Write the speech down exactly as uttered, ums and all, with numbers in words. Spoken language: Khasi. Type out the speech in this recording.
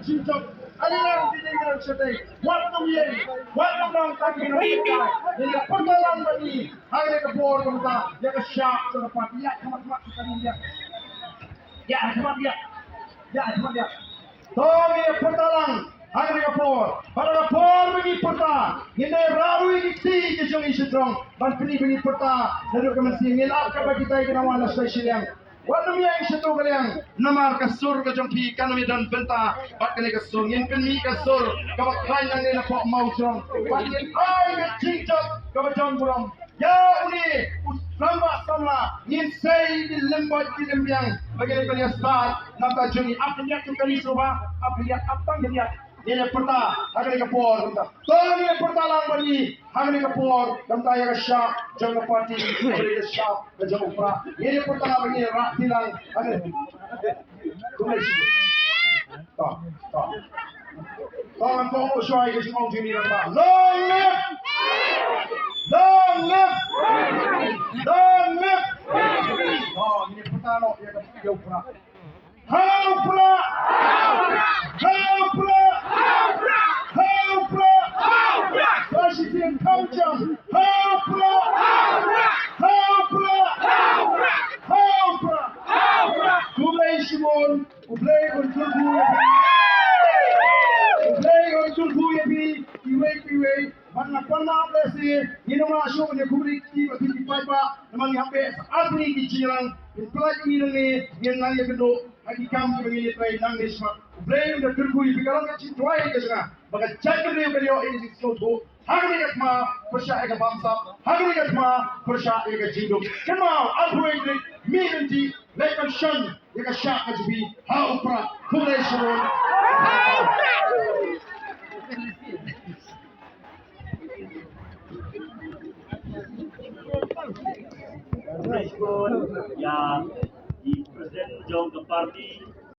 Shisha, ale lang ki dei ngan shatei. Wat kum ïeng, wat kum nang tang ki nang shatei. Ïa ka pyrta lang bad ngi ha kane ka por kumta, ïa ka shap jong ka party, ïa ka mat mat ka ïa. Ïa ka mat ïa. Ïa ka mat ïa. To ngi pyrta lang ha kane ka por. Bad ha ka por ba ngi pyrta, ngin dei rah ruh ïa ki kti ki jong ngi sha jrong. Ban pyni ba ngi pyrta naduh ka mynsiem, ngin ap kaba kitai ki nang wan na shatei shiliang. Wat nym ïeng sha tu ka liang, namar ka sur ka jong phi kan ym don bynta bad kane ka sur. Ngin pynmih ka sur kaba khlaiñ nangne na poh mawjrong. Bad ngin ai ka jingjop kaba don burom ïa une u rangbah samla. Ngin sei ki lymbot ki lymbiang ba ngin ïa stad na bynta jong ngi. Ap khyndiat jong ka ri shuwa, ap khyndiat, ap tang khyndiat. Ngin ïa pyrta ha kane ka por kumta. To ngin ïa pyrta lang bad ngi ha kane ka por kumta ïa ka shap jong ka party, ïa ka shap ka jong u Prah. Ngin ïa pyrta lang bad ngi, rah ti lang ha kane. Kumne shi. To, to. To ngan ong shuwa ïa ka jingong jong ngi, rangbah. Long live! Long live! Long live! To ngin ïa pyrta noh ïa ka, ïa u Prah. Ha u Prah! Ha u Prah! Ha u Prah! Sa shisien kham jam. Ha u Prah! Ha u Prah! Ha u Prah! Khublei shibun. U Blei un kyrkhu ïa phi. U Blei un kyrkhu ïa phi. Iwei pa iwei. Bad nga pan na blessing, ngin ym lah shuh ban ïakhublei kti bad phi ki paidbah, namar ngi hap beh sa artylli ki jingïalang, ngin pynlait ïa ngi nangne, ngin nang ïakynduh ha ki kam kiba ngin ïatrei nangne shakhmat. U Blei un da kyrkhu ïa phi, ka long ka jingduwai ka jong nga ba ka jaitbynriew kan ïoh ïa ka jingsngewthuh ha kane ka thma pyrshah ïa ka bamsap, ha kane ka thma pyrshah ïa ka jingduk. Kynmaw, arphew wei tarik, mih lynti, leit ban shon ïa ka shap ka jong phi ha u Prah. Khublei shibun. Khublei shibun ïa i president jong ka party,